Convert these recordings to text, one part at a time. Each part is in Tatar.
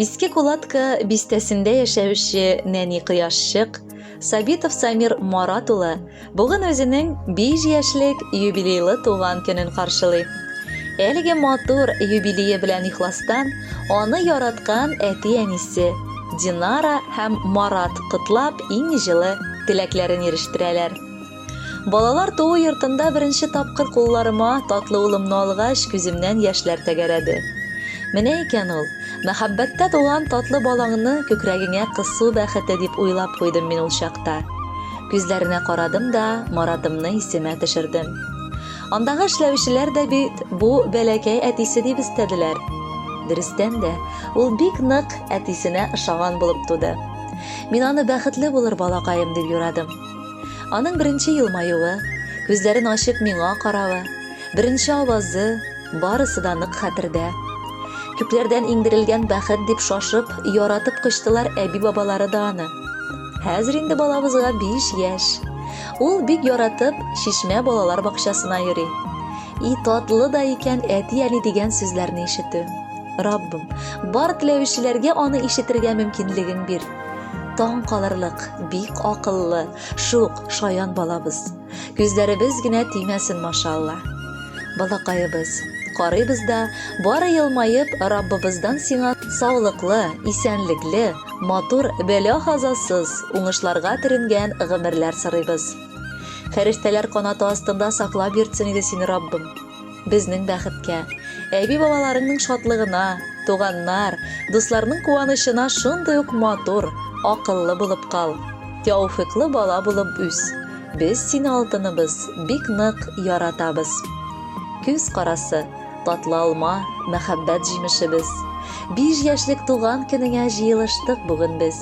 Иске Кулатка бистәсендә яшәүче нәни кояшчык Сабитов Самир Марат улы бүген үзенең 5 яшьлек юбилейлы туган көнен каршылый. Әлеге матур юбилее белән ихластан аны яраткан әти-әнисе Динара һәм Марат котлап иң җылы теләкләрен ирештерәләр. Балалар туу йортында беренче тапкыр кулларыма татлы улымны алгач, күземнән яшьләр тәгәрәде. Менә икән ул, мәхәббәттә туган татлы балаңны күкрәгеңә кысу бәхете дип уйлап куйдым мин ул чакта. Күзләренә карадым да, Маратымны исемә төшердем. Андагы эшләүчеләр дә бит бу бәләкәй әтисе дип өстәделәр. Дөрестән дә, ул бик нык әтисенә ошаган булып туды. Мин аны бәхетле булыр балакаем дип юрадым. Аның беренче елмаюы, күзләрен ачып миңа каравы, беренче авазы, барысы да нык хәтердә. Күкләрдән иңдерелгән бәхет дип шашып, яратып кочтылар әби-бабалары да аны. Хәзер инде балабызга 5 яшь. Ул бик яратып Чишмә балалар бакчасына йөри. И татлы да икән әти-әни дигән сүзләрне ишетү. Раббым, бар теләүчеләргә аны ишетергә мөмкинлегең бир. Таң калырлык, бик акыллы, шук, шаян балабыз. Күзләребез генә тимәсен, машалла. Балакаебыз, карыйбыз да, бары елмаеп, Раббыбыздан сиңа саулыклы, исәнлекле, матур, бәла-казасыз, уңышларга төренгән гомерләр сорыйбыз. Фәрештәләр канаты астында саклап йөртсен иде сине Раббым. Безнең бәхеткә, әби-бабаларыңның шатлыгына, туганнар, дусларның куанычына шундый ук матур, акыллы булып кал. Тәүфыйклы бала булып үс. Без сине, алтыныбыз, бик нык яратабыз. Күз карасы, татлы алма, мәхәббәт җимешебез. Биш яшьлек туган көнеңә җыелыштык бүген без.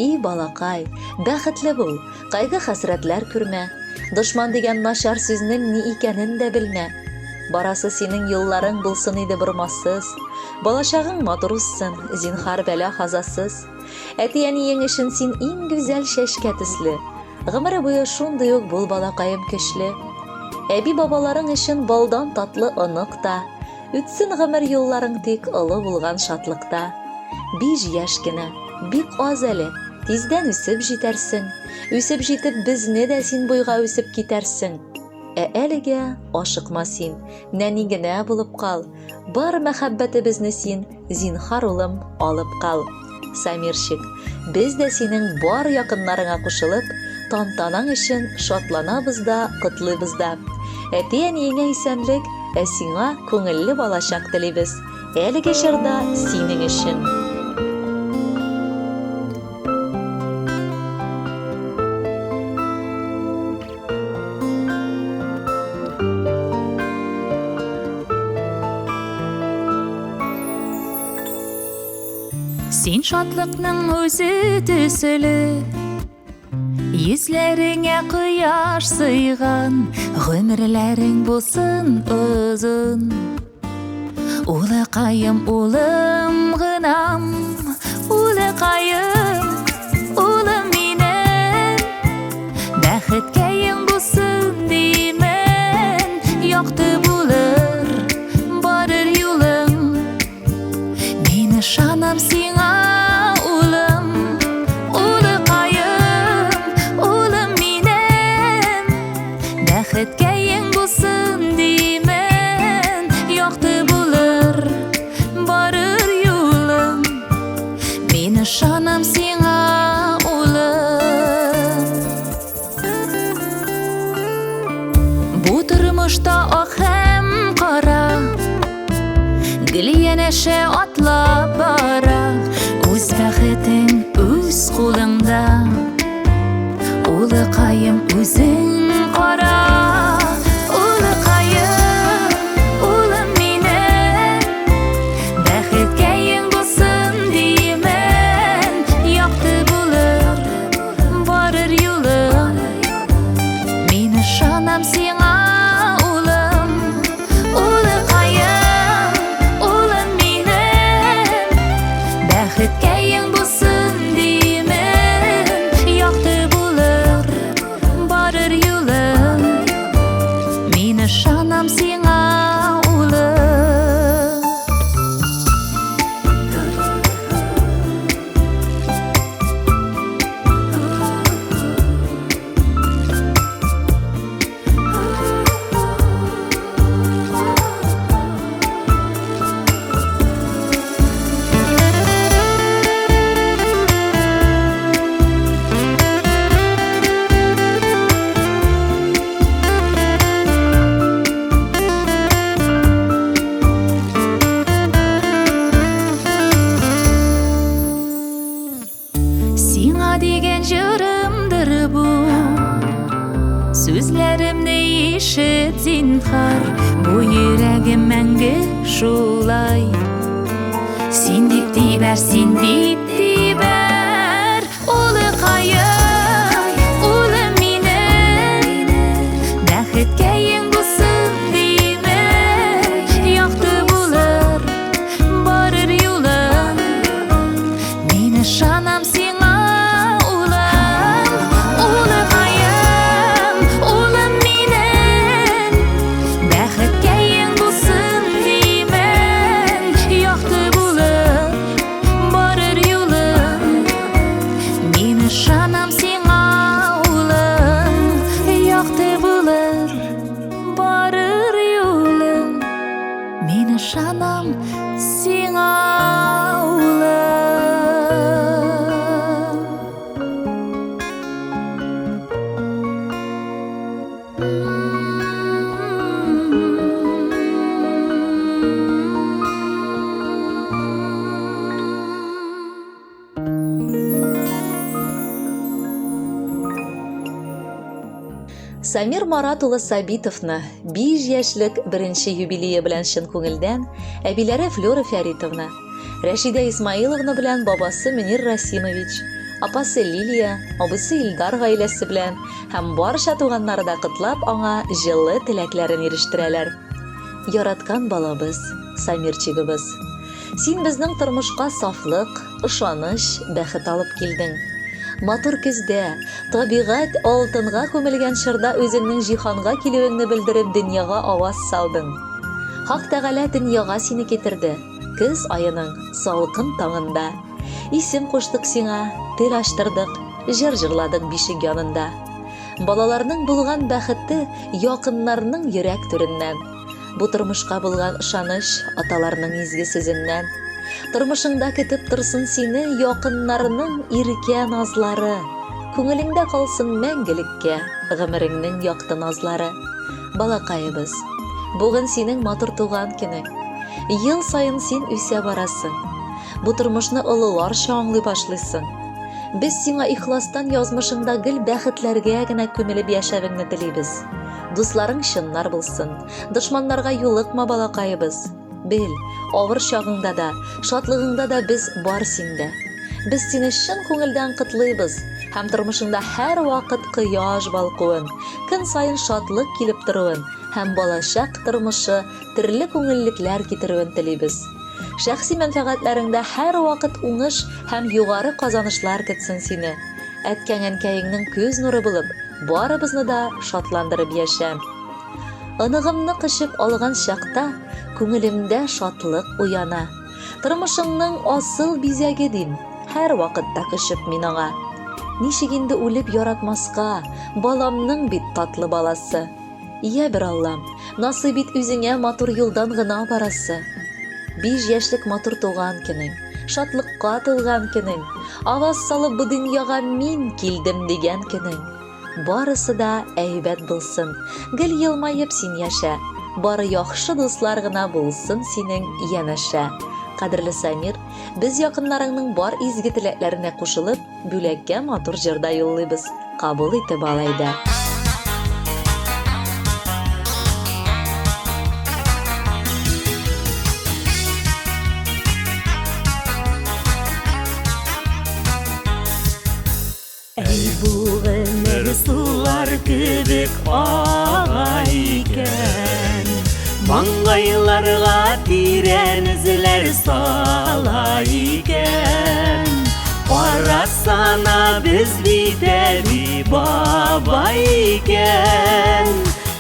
И балакай, бәхетле бул, кайгы-хәсрәтләр күрмә. Дошман дигән начар сүзнең ни икәнен дә белмә. Барасы синең юлларың булсын иде бормасыз. Балачагың матур узсын, зинһар бәла-казасыз. Әти-әниең өчен син иң гүзәл чәчкә төсле. Гомере буе шундый ук бул, балакаем, көчле. Әби-бабаларың өчен балдан татлы онык та. Үтсен гомер юлларың тик олы булган шатлыкта. Биш яшь кенә, бик аз әле, тиздән үсеп җитәрсең. Үсеп җитеп, безне дә син буйга үсеп китәрсең. Ә әлегә ашыкма син, нәни генә булып кал. Бар мәхәббәтебезне син, зинһар улым, алып кал. Самирчик, без дә синең бар якыннарыңа кушылып, тантанаң өчен шатланабыз да, котлыйбыз да. Әти-әниеңә исәнлек, ә сиңа күңелле балачак телибез. Әлеге җырда синең өчен. Син шатлыкның үзе төсле, Йөзләреңә кояш сыйган, Гомерләрең булсын озын. Улыкаем, улым гынам, Улыкаем, улым минем, Бәхеткәең булсын димен, Якты булыр барыр юлың. Мин ышанам сиңа, улым, улыкаем, улым минем. Бәхеткәең булсын димен, якты булыр барыр юлың. Мин ышанам сиңа, улым. Бу тормышта ак һәм кара Гел янәшә атлап бара. Үз бәхетең үз кулыңда, Улыкаем, үзең кара. Улыкаем, улым минем, Бәхеткәең булсын димен, Якты булыр барыр юлың. Мин ышанам сиңа, улым, улыкаем, улым минем. Бәхеткәең булсын димен, якты булыр барыр юлың. мәңге шулай. Син дип тибәр, син дип тибәр, улыкаем, улым минем. Бәхеткәең булсын димен, якты булыр барыр юлың. Мин ышанам сиңа, улым, улыкаем, улым минем. Бәхеткәең булсын димен, якты булыр барыр юлың. Мин ышанам сиңа, улым, якты булыр барыр юлың. Мин ышанам сиңа, улым. Самир Марат улы Сабитовны 5 яшьлек беренче юбилее белән чын күңелдән әбиләре Флюра Фәритовна, Рәшидә Исмаиловна белән бабасы Мөнир Расимович, апасы Лилия, абыйсы Илдар гаиләсе белән һәм барча туганнары да котлап аңа җылы теләкләрен ирештерәләр. Яраткан балабыз, Самирчигыбыз. Син безнең тормышка сафлык, ышаныч, бәхет алып килдең. Матур көздә, табигать алтынга күмелгән чорда үзеңнең җиһанга килүеңне белдереп дөньяга аваз салдың. Хак Тәгалә дөньяга сине китерде, көз аеның салкын таңында. Исем куштык сиңа, тел ачтырдык, җыр җырладык бишек янында. Балаларның булган бәхете якыннарның йөрәк түреннән. Бу тормышка булган ышаныч аталарның изге сүзеннән. Тормышыңда көтеп торсын сине якыннарының иркә назлары. Күңелеңдә калсын мәңгелеккә гомереңнең якты назлары. Балакаебыз, бүген синең матур туган көнең. Ел саен син үсә барасың. Бу тормышны олыларча аңлый башлыйсың. Без сиңа ихластан язмышыңда гел бәхетләргә генә күмелеп яшәвеңне телибез. Дусларың чыннар булсын. Дошманнарга юлыкма, балакаебыз. Бел, авыр чагыңда да, шатлыгыңда да без бар синдә. Без сине чын күңелдән котлыйбыз һәм тормышыңда һәрвакыт кояш балкуын, көн саен шатлык килеп торуын һәм балачак тормышы төрле күңеллекләр китерүен телибез. Шәхси мәнфәгатьләреңдә һәрвакыт уңыш һәм югары казанышлар көтсен сине. Әткәң-әнкәеңнең күз нуры булып, барыбызны да шатландырып яшә. Оныгымны кочып алган чакта күңелемдә шатлык уяна. Тормышыңның асыл бизәге дим, һәрвакытта кочып мин аңа. Ничек инде үлеп яратмаска, баламның бит татлы баласы. Йә бер Аллам, насыйп ит үзеңә матур юлдан гына барасы. Биш яшьлек матур туган көнең, шатлыкка тулган көнең, аваз салып бу дөньяга мин килдем дигән көнең. Барысы да әйбәт булсын, гел елмаеп син яшә, бары яхшы дуслар гына булсын синең янәшә. Кадерле Самир, без якыннарыңның бар изге теләкләренә кушылып, Бүләккә матур җыр да юллыйбыз. Кабул итеп ал әйдә. Әй бу гомер сулар кебек ага икән, Маңгайларга тирән эзләр сала икән. Карасана без бит әби бабай икән,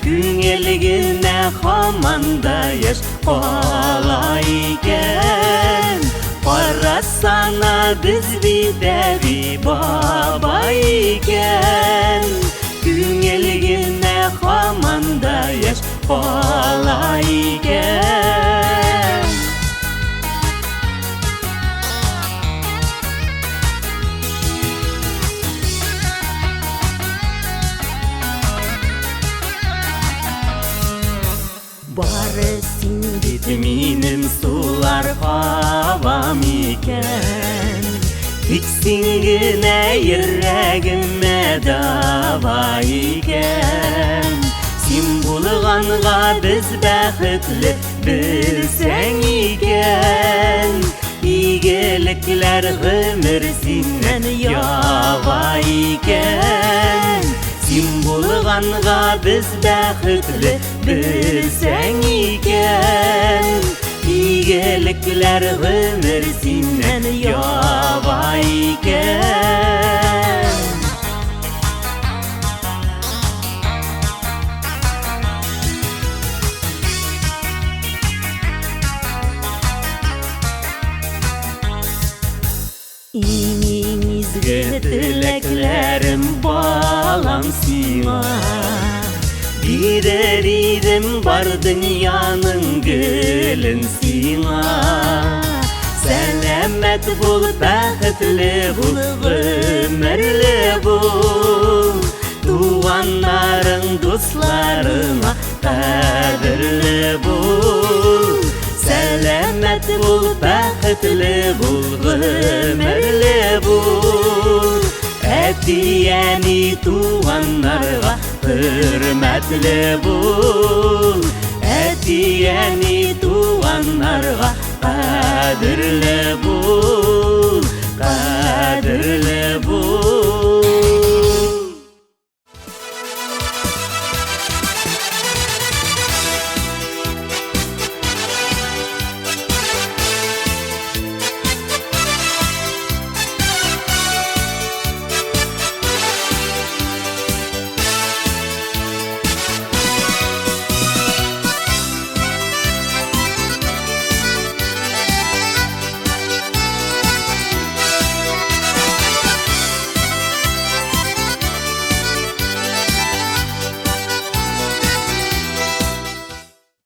Күңел генә һаман да яшь кала икән. Карасана без бит әби бабай икән, Күңел генә һаман да яшь кала икән. Бары син бит минем сулар һавам икән, Тик син генә йөрәгемә дава икән. Син булганга без бәхетле Белсәң икән, игелекләр гомер синнән ява икән. Син булганга без бәхетле, белсәң икән. Игелекләр гомер синнән ява икән. Иң-иң изге теләкләрем, балам, сиңа. Бирер идем бар дөньяның гөлен сиңа. Сәламәт бул, бәхетле бул, гомерле бул. Туганнарың, дусларыңа кадерле бул. Сәламәт бул, бәхетле бул, гомерле бул. Әти-әни туганнарга хөрмәтле бул. Әти-әни туганнарга кадерле бул.